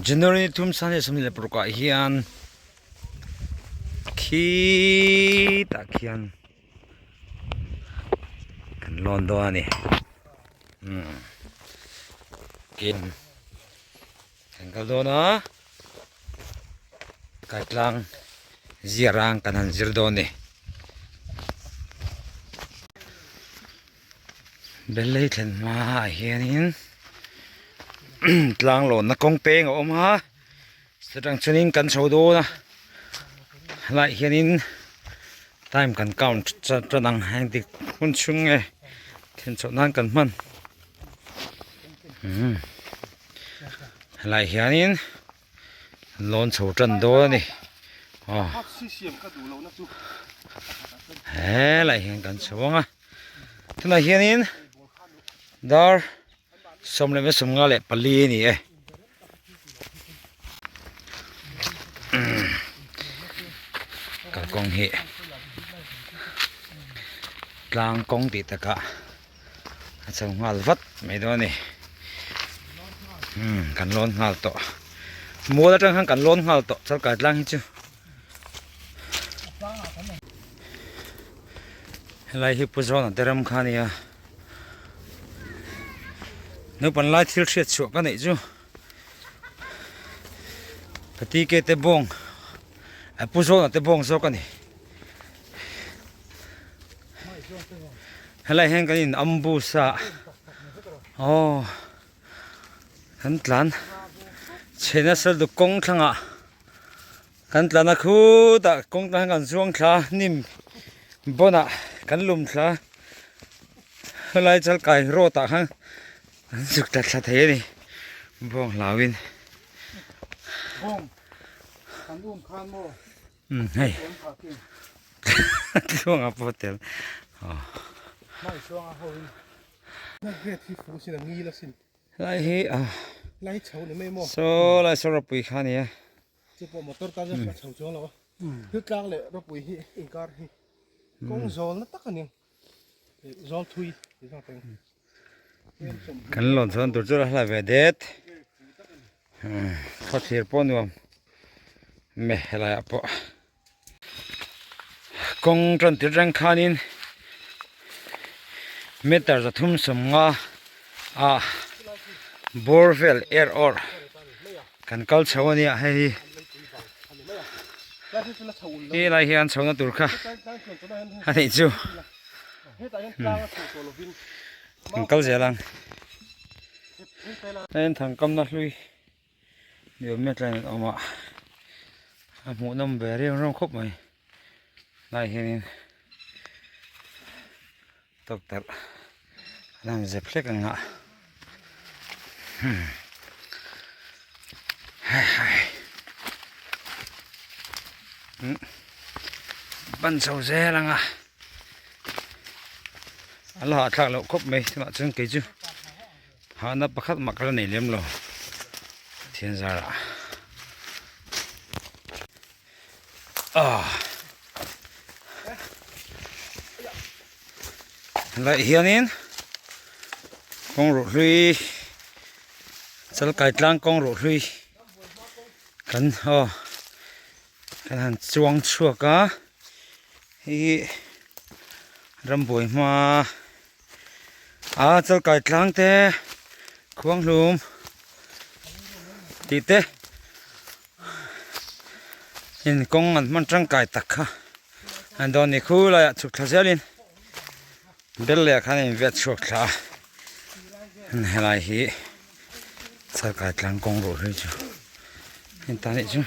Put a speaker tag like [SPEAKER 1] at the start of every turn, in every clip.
[SPEAKER 1] January ni thum sangha 26 ah hian khitah khian kan lawn dawn a ni umm tin kan kal dawn a kaitlang ziah rang kan han zir dawn a ni. Bellei thlen hmaah hianin tlang lawnna kawng peng a awm a chutah chuanin kan chho dawn a helaiah hianin time kan count tan ang engtik hun chhung nge thlen chhoh nan kan hman umm helaiah hianin lawn chho tan dawn a ni aw helaiah hian kan chho ang a tunah hianin dar 14:54 a ni e. Kalkawng hi tlang kawng tih takah a chho nghal vat mai dawn a ni umm kan lawn nghal tawh mual atang khan kan lawn nghal tawh chalkai tlang hi chu helai hi pu zawna te ram kha a nia. Naupang lai thil hriat chhuah ka neih chu Pati ke te bawng a pu zawna te bawng zawk a ni helai hian kan in ambush a aw kan tlan chhe nasa lutuk kawng thlangah kan tlan a khutah kawng tlang hian kan zuang thla a hnim bawnah kan lum thla a helai chalkai road ah khan an zuk tla thla thei a ni bawng hlauin umm hei tluanga pawh tel aw helai hi ah saw lai saw ropui kha a ni a.
[SPEAKER 2] Chu pawh motor tan chuan a chho chuang lo a, thil tlang leh ropui hi inkar hi kawng zawl na tak a ni zawl thui ti zawk ang.
[SPEAKER 1] Kan lawn chuan tur chu a hla ve det khawthlir pawh nuam me helai ah pawh kawng tan tir reng khanin meter 350 ah bawr vel er awrh. Kan kal chho a nia hei hi he lai hian chho na tur kha a nih chu kan kal zel ang heng thangkamna hlui ni awm mek lai an awm a a hmuh nawm ve riau riau khawp mai lai hianin tawktarh an han zep hlek ang a ban chho zel ang a a la hahthlak loh khawp mai chutah chuan kei chu hahna pakhat mah ka la nei lem lo thian zarah. Helaiah hianin kawng ruh hlui chalkai tlang kawng ruh hlui kan aw kan han chuang chhuak a hei hi rambuai hma a chalkai tlang te khuanghlum tih te. In kawng an hman tangkai tak kha an dawn ni khu laiah chhuk thla zelin bel leh ah khan a inviat chhuak thla a helai hi chalkai tlang kawng ruh hlui chu heng tan hi chu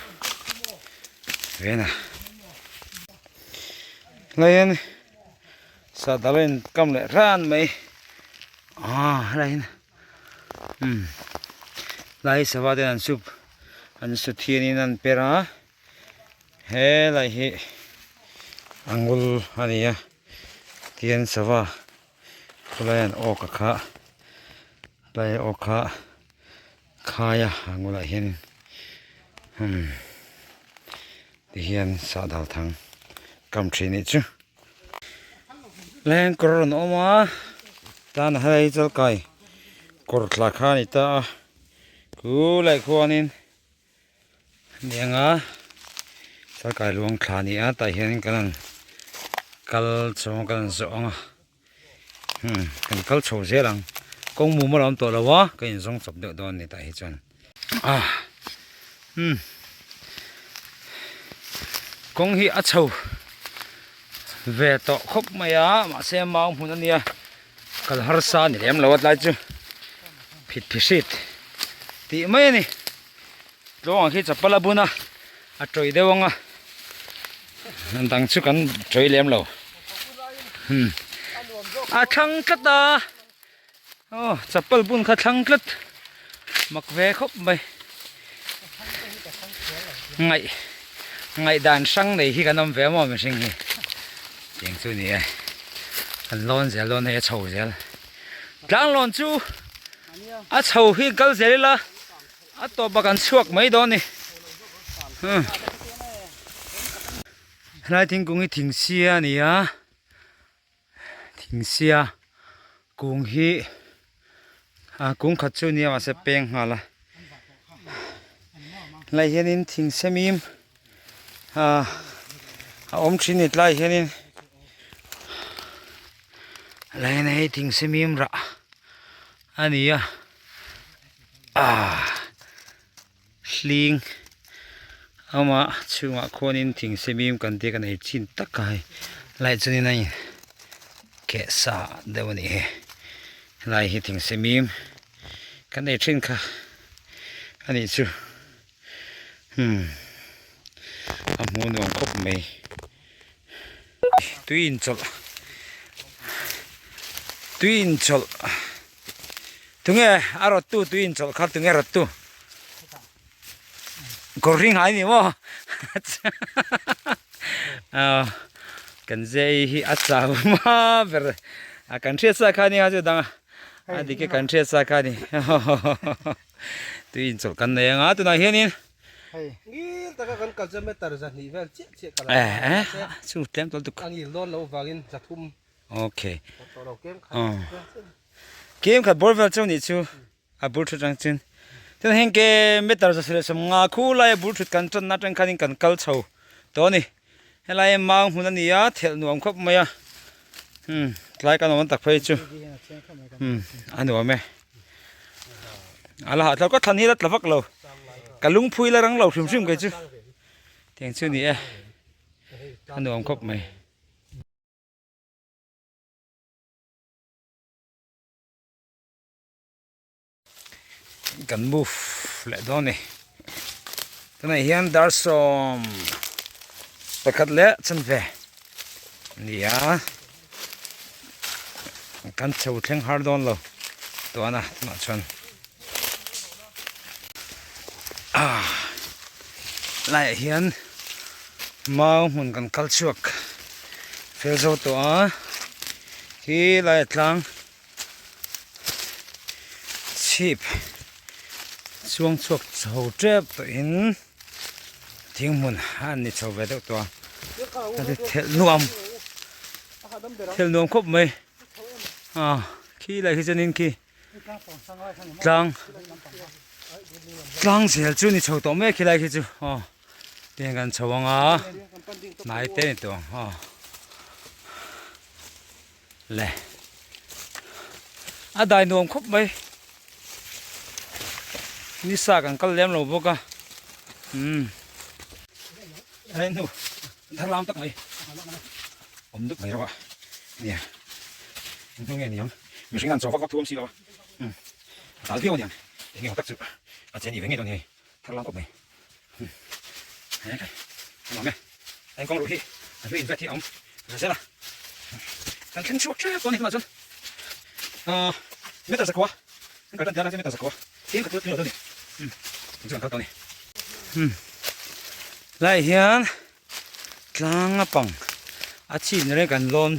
[SPEAKER 1] vena helai hian sahdal a inkam leh ran mai ah helai hian umm lai hi sava ten an sup an su thianin an per a helai hi angul a ni a tihian sava khawlai an awk a kha lai awk kha khai a angul ah hianin umm tihian sahdal thang kam thin anih chu. Leng kawr a rawn awm a tan hei chalkai kawr thla kha a ni ta a khulai khuanin a ni ang a chalkai luang thla a ni a tah hianin kan han kal chho ang kan han zawh ang a hmm kan kal chho zel ang kawng mum a lo awm tawh lo a ka inzawng chawp deuh dawn a ni tah hi chuan ah hmm kawng hi a chho ve tawh khawp mai a mahse mau hmun a nia kal harsa a ni lem lo a tlai chu phit phihrit tih mai a ni tluangah khi chapal a bun a a tawih deuh ang a dang chu kan tawih lem lo hmm a thlang tlat a aw chapal bun kha thlang tlat mak ve khawp mai ngaih ngaih dan hrang nei hi kan awm ve maw mihring hi tiang chu ni e kan lawn zel dawn hei a chho zel tlang lawn chu a chho hi kal zel ila A tawp a kan chhuak mai dawn ni. Helai thingkung hi thingsia a ni a, thingsia kung hi a kung khat chu nia mahse peng nghal a. Helai hianin thingsia mim a awm thin ni tlai hianin helai hian hei thingsia mim rah a ni a. Ah hling ama chhungah khuanin thing semim kan tih kan ei chin tak a hei light chuanin a in keh sa deuh a nih hi helai hi thing semim kan ei thin kha a nih chu hmm a hmuh nuam khawp mai tui inchawlh tui inchawlh. Tunge a rawttu tui inchawlh kha tunge rawttu kawr hring hai ni maw aw kan zei hi a chau hma ber a kan hriat sa kha ni a chu dang a dik e kan hriat sa kha ni tui inchawlh kan nei anga tunah hianin
[SPEAKER 2] ngil taka kan kal chu meter zahnih vel chiah chiah kal
[SPEAKER 1] a chu tlem tawlh tuk
[SPEAKER 2] a ngil dawn loh vangin zathum
[SPEAKER 1] Okay. Kem khat bawr vel chauh nih chu a bul thut ang chin. Tin heng ke meter za sile som nga khu lai a bul thut kan tan na tang khanin kan kal chho to ni. Helai mau hmun ani a thelh nuam khawp mai a. Hmm tlai kan awm tak phei chu. Hmm a nuam e. Ala ha thlak ka thlan hi la tla vak lo. Ka lungphui la rang lo hrim hrim kei chu. Tiang chu ni e. A nuam khawp mai. Kan move leh dawn a ni tunah hian dar sawm pakhat leh chanve a ni a kan chho thleng har dawn lo tuana tunah chuan ah laiah hian mau hmun kan kal chhuak fel zo tawh a khi laiah tlang chhip chuang chhuak chho tep tawhin thing hmun a ni chho ve deuh tawh a thelh nuam thelh nuam khawp mai ah khi lai khi chuanin khi. Tlang tlang zel chu ni chho tawh mek helai khi chu aw tiang kan chho ang a hnai te ni tawh ang aw le a dai nuam khawp mai nisa kan kal lem lo bawk a umm hei hnu thar lam tak mai awm deuh mai rawh a nia eng hnu nge ni ang. Mihring an chaw vak vak thu awm si lo a, umm a tal viau a niang, eng emaw tak chu a che ni ve ngei dawn hi hei, thar lam khawp mai, umm he kai a nuam e, eng kawng ruh hi a hlui invet hi a awm ve zel a, kan thleng chhuak tep dawn a ni tunah chuan aaa meter zakua kan kal tan tia lai chuan meter zakua tlem ka tling lo dawn a ni, umm eng chu kan kal tawh a ni. Umm lai hian. Tlang a pang a chhin reng kan lawn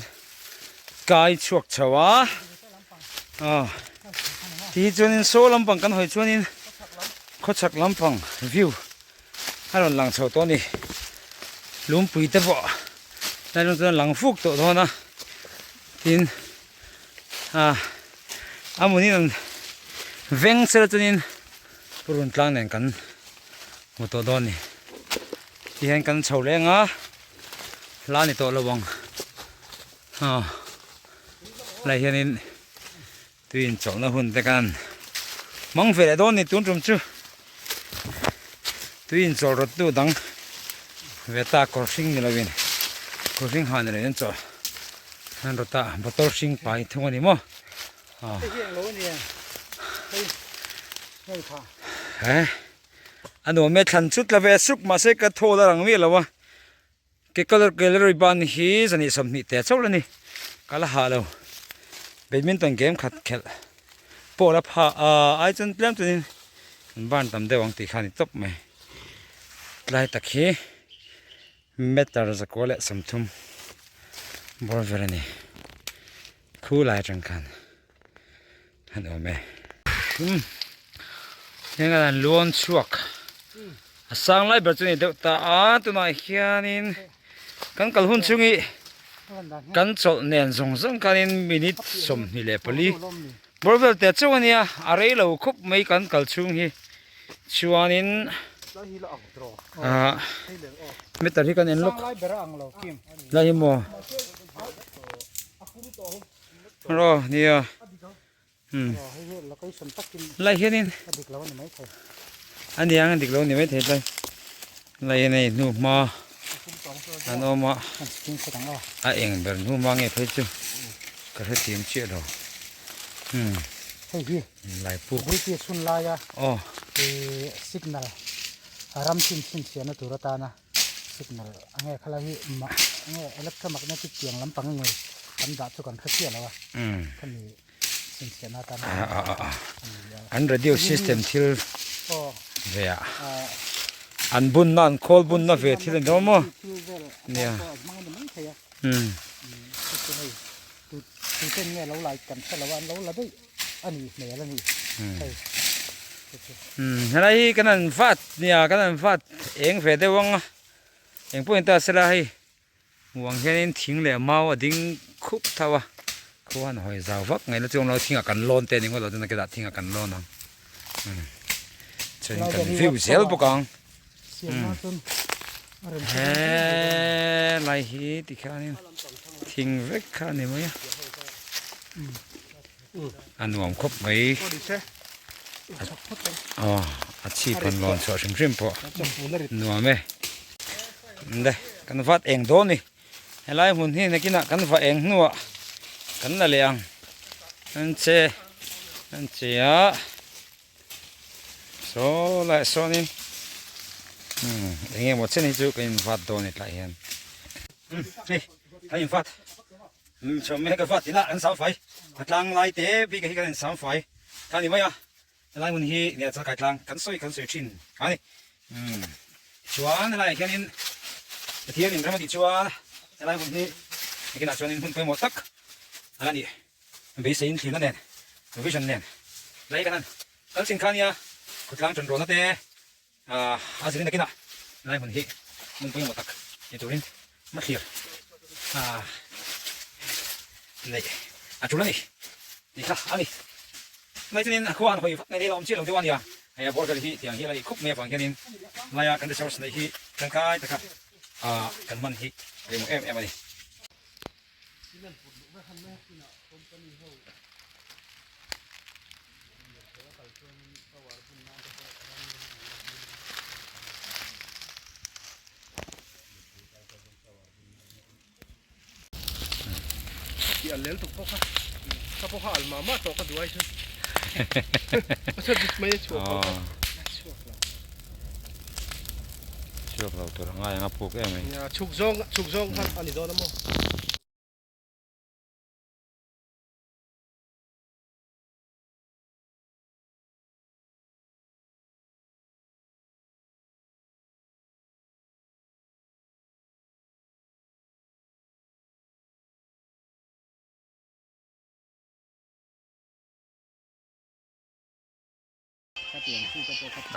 [SPEAKER 1] kai chhuak chho a aw ti hi chuanin saw lampang kan hawi chuanin khawchhak lampang view a rawn lang chho tawh a ni lungpui te pawh lai rawng chuan a lang fuk tawh dawn a. Tin ah a hmunin an veng sela chuanin purun tlang nen kan hmu tawh dawn a ni. Tihian kan chho leng a hla ni tawh lo ang ah helai hianin tui inchawlhna hun te khan hmang ve leh dawn a ni tun tum chu tui inchawlh rawt tu dang ve ta kawr hring ni lovin kawr hring ha ni lovin an chawlh an rawt a bottle hring pai thung a ni maw ah he a nuam e thlan chu tla ve suk mahse ka thawl a rang miah lo a ke colour gallery ban hi zahnih 20 te chauh la ni ka la hah lo badminton game khat khelh pawh la pha a ai chuan tlem chuanin an ban tam deuh ang tih kha a ni tawp mai tlai tak hi meter zakua leh 30 bawr vel a ni khu lai atang khan. An awm e. Umm heng an luan chhuak a sang lai ber chu ni deuh ta a tunah hianin kan kal hun chungi kan chawlh nen zawng zawng khanin minute 24 bawr vel te chauh a nia a rei lo khawp mai kan kal chhung hi chuanin ah meter hi kan en lawk lai hi maw. Ro nia umm lai hianin a niang a dik lo a ni maithei tlai lai hian hei hnu hma an awm a a eng ber hnu hma nge phei chu ka hrethiam chiah lo umm lai puk aw
[SPEAKER 3] signal ram chin chhinchhiahna tur atana. Signal a nge khalai hi nge electromagnetic tiang lampang nge kan dah chu kan hre chiah lo a khami chhinchhiahna atan a ni a.
[SPEAKER 1] An radio system thil ve a an bunna an khawl bunna ve thil a ni dawn maw? Nia.
[SPEAKER 3] Hmang a ni mai thei a. Hei tuten nge lo lai kan hre lo a an lo la daih. A nih hmel a ni hei chu chu.
[SPEAKER 1] Umm helai hi kan han vat nia kan han vat eng ve deuh ang a eng pawh in ta sela hei hmuh ang hianin thing leh mau a ding khup tho a khua han hawi zau vak ngaihna chu awm lo thingah kan lawn te a ni ngawt lo chuan a thingah kan lawn ang umm chuan kan view zel bawk ang umm helai hi tikhianin thing vek kha a ni mai a. A nuam khawp mai aw a chhip han lawn chhuah hrim hrim pawh nuam e le kan vat eng dawn ni helai hmun hi nakinah kan va eng hnuah kan la leh ang an che an che a saw lai sawnin umm eng emaw chen hi chu kan invat dawn ni tlai hian hei kan invat. Chawhmeh ka vat ila an sam fai a tlang lai te bik hi kan insam fai kha ni mai a helai hmun hi nia chakai tlang kan sawi kan sawi thin a ni chuan helai ah hianin Pathian in ram a tih chuan helai hmun hi nakinah chuanin hmun pawimawh tak a la nih beiseiin thlirna nen vision nen lai kan han kal thin kha nia khawtlang ṭanrawlna te A zir nakinah lai hmun hi hmun pawimawh tak ni turin hmathlir neih a tul a ni tih kha a ni. Mai chuanin a khua han hawi vak mai hi a awm chiah lo deuh a nia. Hei a bawr vel hi tiang hi a la ih khup mai avang hianin laia kan resource neih hi tangkai taka kan hman hi pawimawh em em a ni. Chhuak lo tur a ngai ang a puk em mai.
[SPEAKER 2] Chhuk zawng chhuk zawng khan a ni dawn a maw.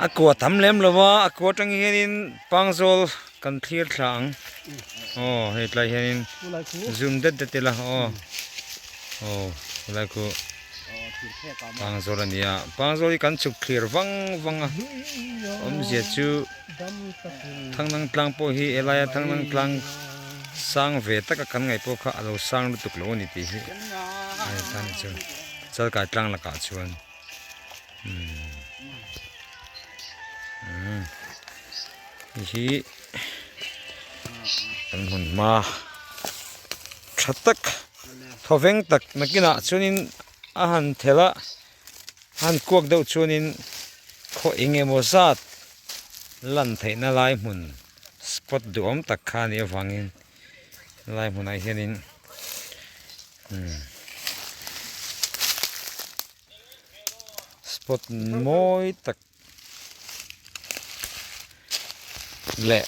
[SPEAKER 1] A kua tam lem lo va a kua atang hianin pangzawl kan thlir thla ang aw hei tlai hianin zoom det det ila aw. Aw helai khu Pangzawl a ni a, Pangzawl hi kan chhuk thlir vang vang a, awmzia chu Thangnang tlang pawh hi helaia Thangnang tlang sang ve taka kan ngaih pawh kha a lo sang lutuk lo a ni tih hi a ni ta ni chu Chalkai tlang lakah chuan umm umm hei hi kan hmun hma tha tak thawveng tak nakinah chuanin a han thelh a a han kuak deuh chuanin khaw eng emaw zat lan theihna lai hmun spot duhawm tak kha a nih avangin lai hmunah hianin umm spot mawi tak leh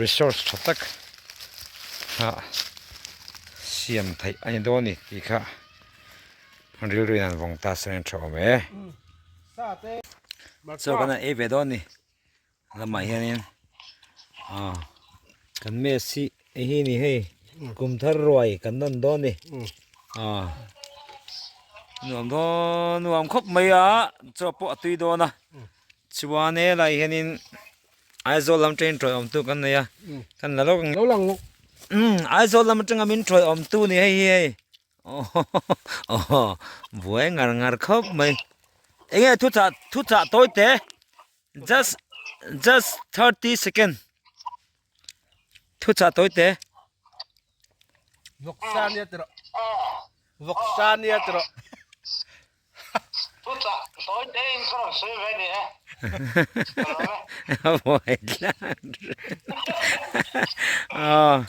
[SPEAKER 1] resource tha tak a siam theih a ni dawn a ni tih kha rilru in an vawng ta sawn a tha awm e. Chaw kan han ei ve dawn a ni lamah hianin ah kan mess hi hei hi ni hei kum thar ruai kan nawn dawn a ni ah nuam dawn nuam khawp mai a chaw pawh a tui dawn a chuan helai hianin Aizawl lam train tawi awm tu kan nei a kan la lawk ang umm Aizawl lam atanga min tawi awm tu ni hei hi hei. Aw buai ngar ngar khawp mai enge thu chah thu chah tawi te just just 30 second thu chah tawi te
[SPEAKER 2] vawk sa nia tiro vawk sa nia tiro
[SPEAKER 4] thu chah tawi te in ka rawn sawi ve ni e
[SPEAKER 1] buai tlang aw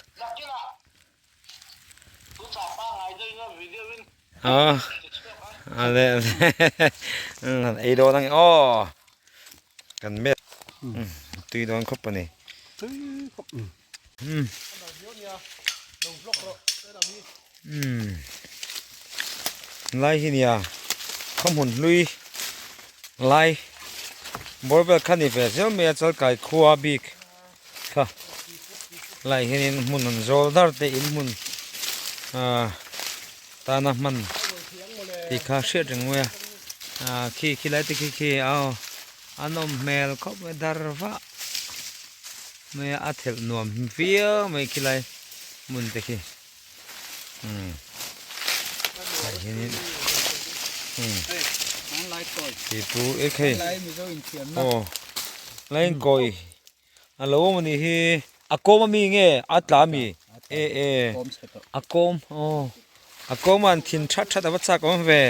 [SPEAKER 1] Ei dawn ang aw kan met tui dawn khawp a ni lai hi nia khawhmun hlui lai bawr vel kha ni ve zel mai a chalkai khua bik. Kha lai hianin hmun an zawl dar te in hmun ah tana hman tih kha hriat reng mai a ah khi khi lai te khi khi aw a nawm hmel khawp mai dar vah mai a a thelh nuam viau mai khi lai hmun te khi umm lai hianin umm tih chu e khei aw lainkawi. A lo awm a nih hi a kawm ami nge a tla ami e e a kawm aw a kawm a an thin that that a va chak awm ve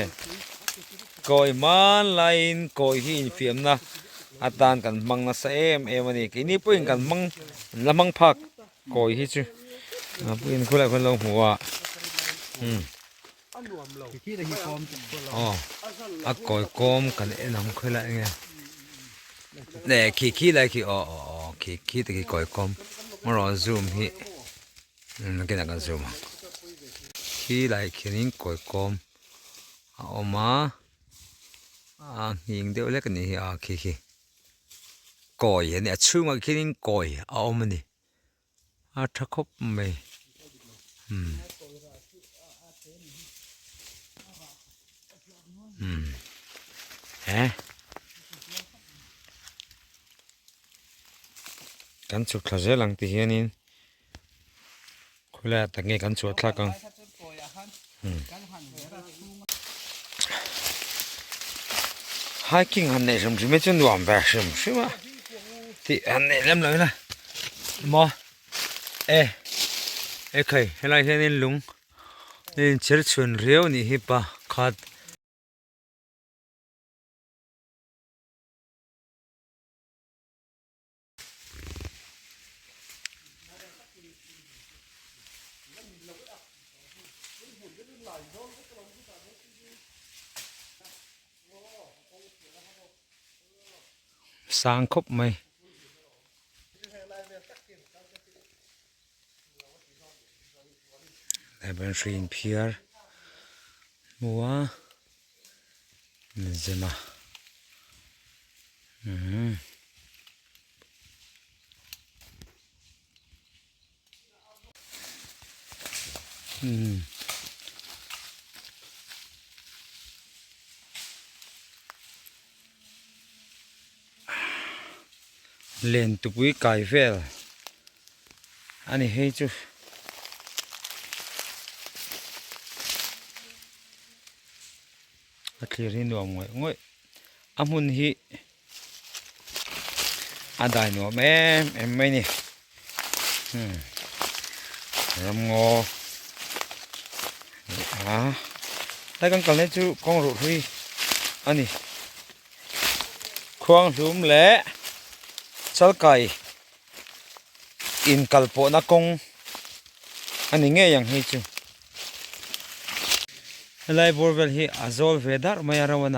[SPEAKER 1] kawi hman laiin kawi hi infiamna atan kan hmang nasa em em a ni keini pawhin kan hmang an la hmang phak kawi hi chu a puiin khulai khuan lo hmu a umm aw a kawi kawm kan en ang khawilai enge le khi khi lai khi aw aw aw khi khi te khi kawi kawm erawh zoom hi nakinah kan zoom ang khi lai khianin kawi kawm a awm a a nghing deuh hlek a nih hi a khi khi kawi a ni a chhungah khianin kawi a awm a ni. A tha khawp mai umm umm he kan chhuk thla zel ang ti hianin khawlai ah tak nge kan chhuah thlak ang umm hiking han neih hrim hrim hi chu nuam ve hrim hrim a tih han neih lem lo ila maw e e khai helai hianin lung a inchher chhun riau a nih hi pa khat. Sang khawp mai. Ban hri inphiar hmu a zem a umm. Len tupui kai vel a ni hei chu. A thlir hi nuam ngawih ngawih a hmun hi a dai nuam em em mai ni umm ramngaw a tlai kan kalna chu kawng ruh hlui a ni khuanghlum leh chalkai inkal pawhna kawng a ni ngei ang hei chu. Helai bawr vel hi a zawl ve darh mai a rauh a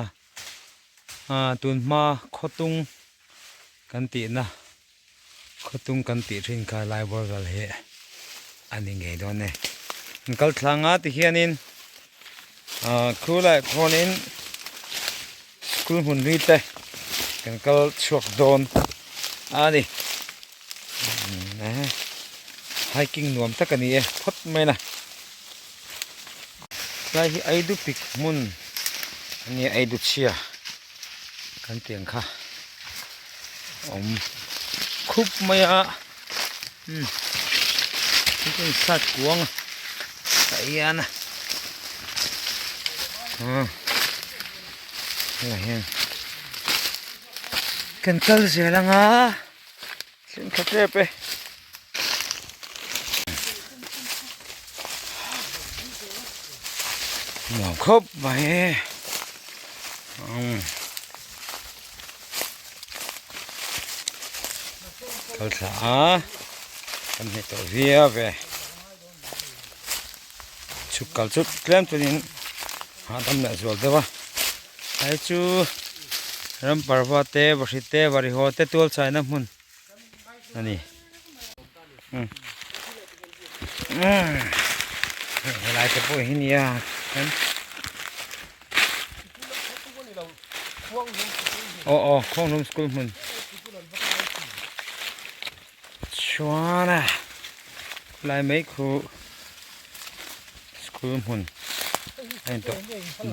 [SPEAKER 1] aaa tun hma khawtung kan tihna khawtung kan tih thin kha helai bawr vel hi a ni ngei dawn e. An kal thlang a tihianin aaa khu laiah khuanin school hmun hlui te kan kal chhuak dawn a ni. Hiking nuam tak a ni e phawt mai na. Tlai hi Aidu pik hmun a nia Aidu chhia kan tih ang kha awm khup mai a umm chuan sat kuang tah hian a hengah hian kan kal zel ang a. Thleng tha tep e. Nuam khawp mai e. Umm. Kal thla a. Kan hne tawh viau ve. Chhuk kal chu tlem chuanin hahdam leh zual deuh a. Hei chu ram parva te vahrit te varihaw te tual chaina hmun a ni. Helai te pawh hi nia kan aw aw khawnglum school hmun chuan a khulai mai khu school hmun a in tawh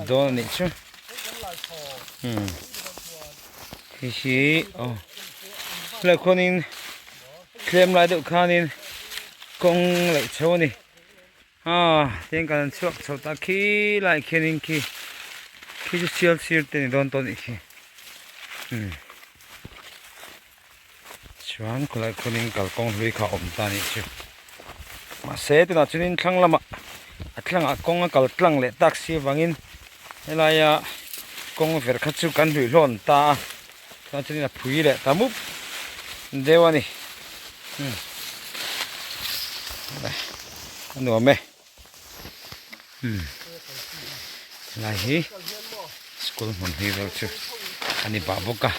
[SPEAKER 1] dawn a nih chu umm hei hi aw khulai khuanin tlem lai deuh khanin kawng laih chho a ni a tin kan chhuak chho ta khi lai khianin khi khi chu sial sir te ni dawn tawh a nih khi umm. Chuan khawlai khuanin kalkawng hlui kha a awm ta a nih chu. Mahse tunah chuanin thlang lamah a tlangah kawng a kal tlang leh tak si avangin helaia kawng ver kha chu kan hluih hlawn ta a tunah chuanin a phui leh ta mup deuh a ni. Umm a nuam e. Umm helai hi school hmun hi vel chu a ni pah bawk a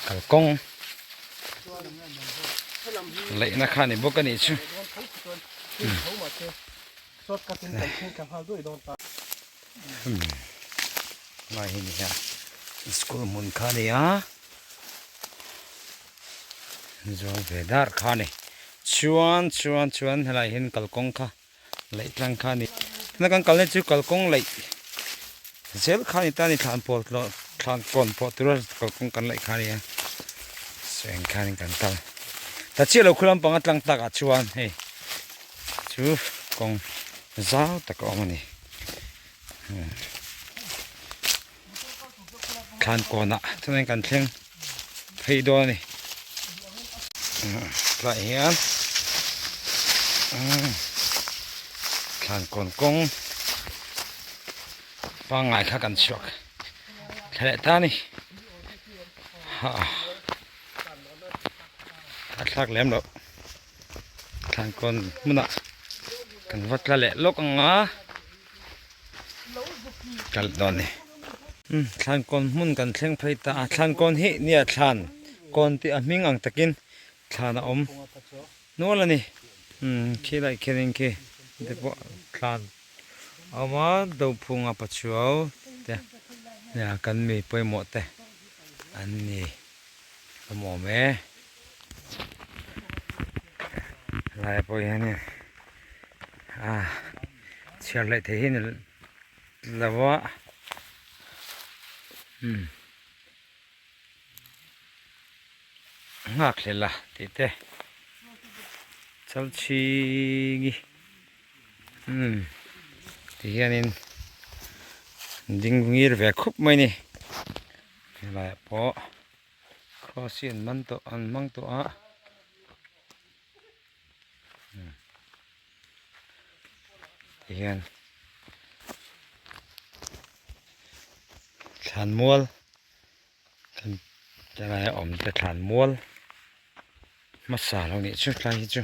[SPEAKER 1] kalkawng laihna kha a ni bawk a nih chu umm helai hi nia school hmun kha a ni a zawng ve dar kha a ni chuan chuan chuan helai hian kalkawng kha. Laih tlang kha a ni. Tuna kan kalna chu kalkawng laih zel kha a ni ta a ni thlan pawl thlan kawn pawh tura kalkawng kan laih kha a ni a seng khanin kan kal ta chiah lo khu lampang a tlang takah chuan hei chu kawng zau tak a awm a ni thlan kawnah chuanin kan thleng phei dawn a ni tlaiah hian thlan kawn kawng pangngai kha kan chhuak thla leh ta a ni a thlak lem loh thlan kawn hmunah kan va tla leh lawk ang a. Kal dawn ni. Umm thlan kawn hmun kan thleng phei ta a thlan kawn hi nia thlan kawn tih a hming ang takin thlan a awm nual a ni. Umm khi lai khianin khi te pawh thlan a awm a Dophunga Pachuau te nia kan mi pawimawh te an ni awm awm e. Helaiah pawh hianin ah chhiar leh thei hi ni lo a umm. Nghakhlel a tih te Chalchhingi umm ti hianin ding ngir ve khup mai a ni helaiah pawh cross hi an man tawh an hmang tawh a ti hian thlanmual Helai a awm te thlan mual hmasa lo nih chu tlai hi chu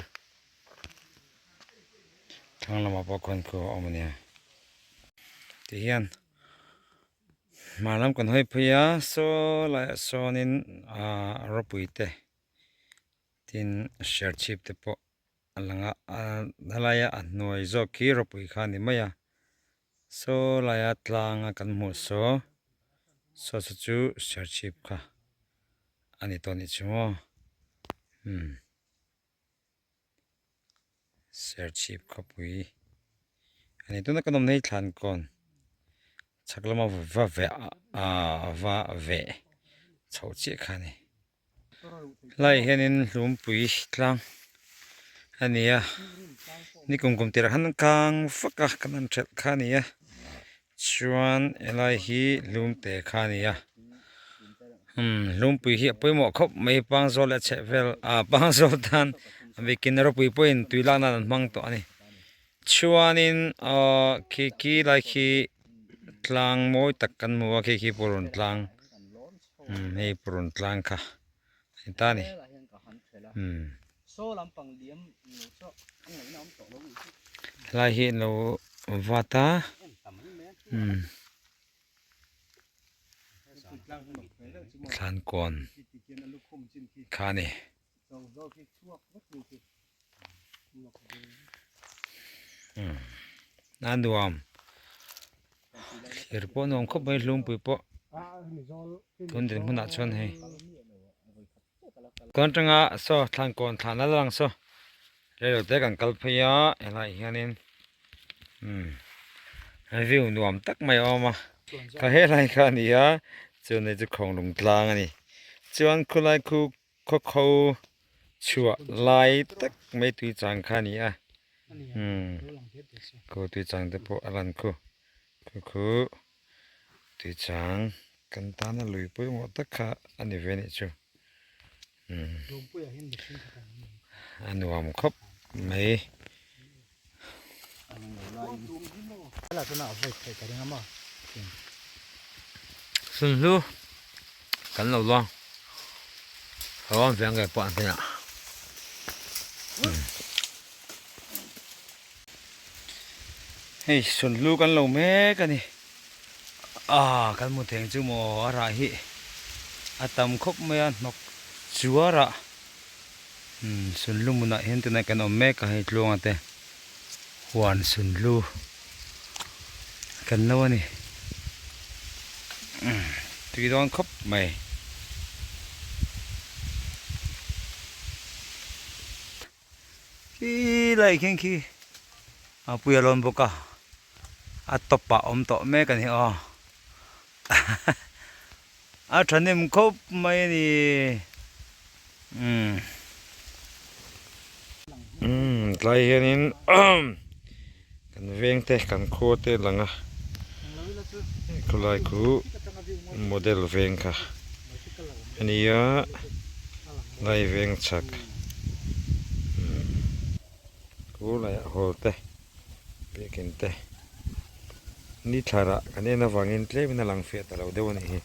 [SPEAKER 1] thlang lamah pawh khuan khu a awm a nia ti hian hmar lam kan hawi phei a saw laiah sawnin ah rawpui te tin serchhip te pawh a lang a helaia a hnuai zawk khi rawpui kha a ni mai a saw laia tlang a kan hmuh saw saw saw chu serchhip kha a ni tawh a nih chu maw umm serchhip khawpui a ni tuna kan awmna hi thlankawn chhak lama va veh ah va veh chhoh chiah kha a ni. Helaiah hianin hlumpui tlang a ni a ni kum kum tirah khan kang vak a kan han hrelh kha a ni a chuan helai hi hlum te kha a ni a umm hlumpui hi a pawimawh khawp mai pangzawl leh a chheh vel ah pangzawl tan a bikin ropui pawhin tui lak nan an hmang tawh a ni chuanin ahh khi khi lai khi tlang mawi tak kan hmu a khi khi purun tlang. Umm hei purun tlang kha a ni ta a ni umm helai hi an lo vat a umm thlankawn kha a ni. Umm a nuam thlir pawh a nuam khawp mai hlungpui pawh tun din hmunah chuan hei kawn atanga saw thlankawn thlan a la lang saw reilo te kan kal phei a helaiah hianin umm view nuam tak mai a awm a ka helai kha a ni a chuan hei chu khawnglung tlang a ni chuan khulai khu Khaw kho chhuah lai tak mai tui chang kha a ni a umm khaw tui chang te pawh a lan khu khu khu tui chang kan tana lui pawimawh tak kha a ni ve anih chu umm a nuam khawp mai. Sunhlu kan lo luang ruang veng ngei pawh an hnenah hei sunhlu kan lo mek a ni ah kan hmu theng chu maw a rah hi a tam khawp mai a hnawk chuar ah. Umm sunhlu hmunah hian tunah kan awm mek a hei tluanga te huan sunhlu kan lo a ni umm tui dawn khawp mai. Khi lai khian khi a pui a lawn bawk a a tawp ah awm tawh mek a ni aw A thahnem khawp mai a ni. Umm. Umm tlai hianin kan veng te kan khua te lang a khawlai khu model veng kha a ni a lai veng chhak umm khu laiah hall te biakin te ni thlarah kan en avangin tlemin a lang fiah ta lo deuh a nih hi.